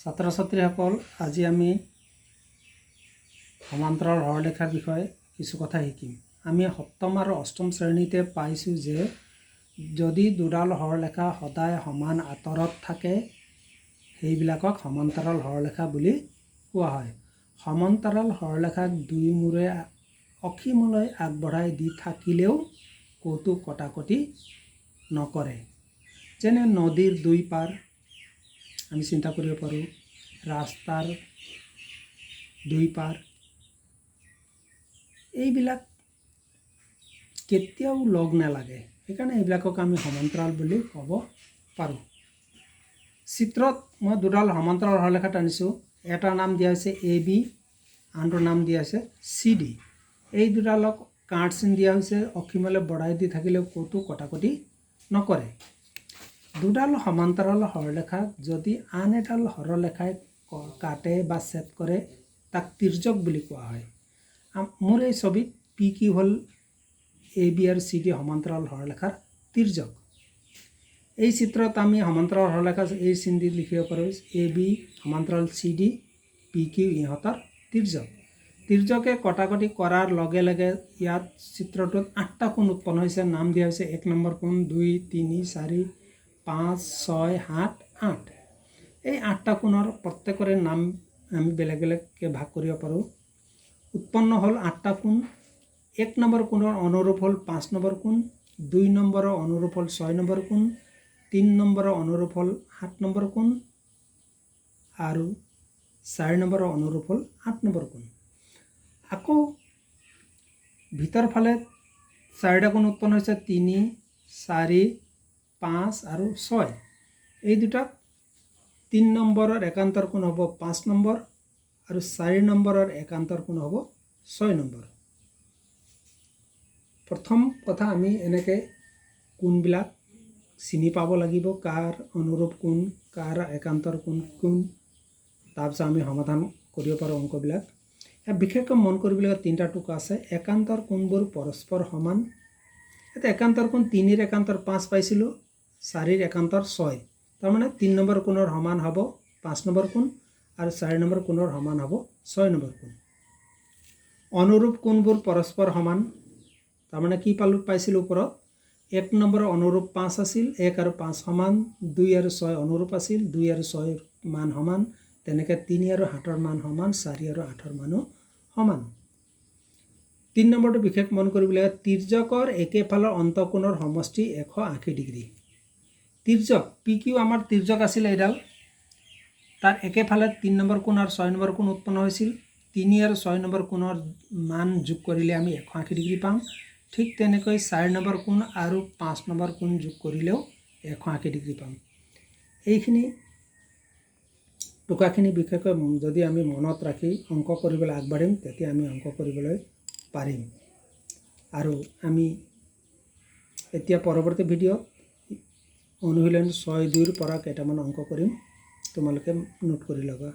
ছাত্ৰ ছাত্ৰীসকল, আজি আমি সমান্তৰাল সৰলৰেখাৰ বিষয়ে কিছু কথা শিকিম। আমি সপ্তম আৰু অষ্টম শ্ৰেণীতে পাইছোঁ যে যদি দুডাল সৰলৰেখা সদায় সমান আঁতৰত থাকে, সেইবিলাকক সমান্তৰাল সৰলৰেখা বুলি কোৱা হয়। সমান্তৰাল সৰলৰেখাক দুই মূৰে অসীমলৈ আগবঢ়াই দি থাকিলেও ক'তো কটাকটি নকৰে। যেনে নদীৰ দুই পাৰ আমি চিন্তা কৰিব পাৰোঁ, ৰাস্তাৰ দুই পাৰ, এইবিলাক কেতিয়াও লগ নালাগে। সেইকাৰণে এইবিলাকক আমি সমান্তৰাল বুলি ক'ব পাৰোঁ। চিত্ৰত মই দুডাল সমান্তৰাল সৰলৰেখা টানিছোঁ। এটাৰ নাম দিয়া হৈছে এ বি, আনটোৰ নাম দিয়া হৈছে চি ডি। এই দুডালক কাঁড় চিন দিয়া হৈছে। অসীমলৈ বঢ়াই দি থাকিলেও ক'তো কটাকটি নকৰে। দুডাল সমান্তৰাল সৰলৰেখাক যদি আন এডাল সৰলৰেখাই কাটে বা ছেদ কৰে, তাক তিৰ্যক বুলি কোৱা হয়। মোৰ এই ছবিত পি কিউ হ'ল এ বি আৰু চি ডি সমান্তৰাল সৰলৰেখাৰ তিৰ্যক। এই চিত্ৰত আমি সমান্তৰাল সৰলৰেখা এই চিন দি লিখিব পাৰোঁ, এ বি সমান্তৰাল চি ডি, পি কিউ ইহঁতৰ তিৰ্যক। তিৰ্যকে কটাকটি কৰাৰ লগে লগে ইয়াত চিত্ৰটোত আঠটা কোণ উৎপন্ন হৈছে। নাম দিয়া হৈছে 1 নম্বৰ কোণ, 2, 3, 4, 5, 6, 7, 8। এই আঠটা কোণৰ প্ৰত্যেকৰে নাম আমি বেলেগ বেলেগকৈ ভাগ কৰিব পাৰোঁ। উৎপন্ন হ'ল আঠটা কোণ। 1 নম্বৰ কোণৰ অনুৰূপ হ'ল 5 নম্বৰ কোণ, 2 নম্বৰৰ অনুৰূপ হ'ল 6 নম্বৰ কোণ, 3 নম্বৰৰ অনুৰূপ হ'ল 7 নম্বৰ কোণ আৰু 4 নম্বৰৰ অনুৰূপ হ'ল 8 নম্বৰ কোণ। আকৌ ভিতৰ ফালে চাৰিটা কোণ উৎপন্ন হৈছে, 3, 4, 5 আৰু 6। এই দুটাক 3 নম্বৰৰ একান্তৰ কোণ হ'ব 5 নম্বৰ আৰু 4 নম্বৰৰ একান্তৰ কোণ হ'ব 6 নম্বৰ। প্ৰথম কথা, আমি এনেকৈ কোণবিলাক চিনি পাব লাগিব, কাৰ অনুৰূপ কোণ, কাৰ একান্তৰ কোণ কোন। তাৰপিছত আমি সমাধান কৰিব পাৰোঁ অংকবিলাক। ইয়াত বিশেষকৈ মন কৰিবলগীয়া তিনিটা টোকা আছে। একান্তৰ কোণবোৰ পৰস্পৰ সমান। এতিয়া একান্তৰ কোণ, তিনিৰ একান্তৰ 5 পাইছিলোঁ, চাৰিৰ একান্তৰ 6। তাৰমানে 3 নম্বৰ কোণৰ সমান হ'ব 5 নম্বৰ কোণ আৰু 4 নম্বৰ কোণৰ সমান হ'ব 6 নম্বৰ কোণ। অনুৰূপ কোণবোৰ পৰস্পৰ সমান। তাৰমানে কি পালোঁ, পাইছিলোঁ ওপৰত 1 নম্বৰৰ অনুৰূপ 5 আছিল, 1 আৰু 5 সমান। 2 আৰু 6 অনুৰূপ আছিল, 2 আৰু 6ৰ মান সমান। তেনেকৈ 3 আৰু 7ৰ মান সমান, 4 আৰু 8ৰ মানো সমান। 3 নম্বৰটো বিশেষ মন কৰিবলগীয়া, তিৰ্যকৰ একেফালৰ অন্তঃকোণৰ সমষ্টি 180 ডিগ্ৰী। তিৰ্যক পি কিউ আমাৰ তিৰ্যক আছিলে এইডাল। তাৰ একেফালে 3 নম্বৰ কোণ আৰু 6 নম্বৰ কোণ উৎপন্ন হৈছিল। 3 আৰু 6 নম্বৰ কোণৰ মান যোগ কৰিলে আমি 180 ডিগ্ৰী পাম। ঠিক তেনেকৈ 4 নম্বৰ কোণ আৰু 5 নম্বৰ কোণ যোগ কৰিলেও 180 ডিগ্ৰী পাম। এইখিনি টোকাখিনি বিশেষকৈ যদি আমি মনত ৰাখি অংক কৰিবলৈ আগবাঢ়িম, তেতিয়া আমি অংক কৰিবলৈ পাৰিম। আৰু আমি এতিয়া পৰৱৰ্তী ভিডিঅ'ত অনুশীলন 6.2ৰ পৰা কেইটামান অংক কৰিম। তোমালোকে নোট কৰি ল'বা।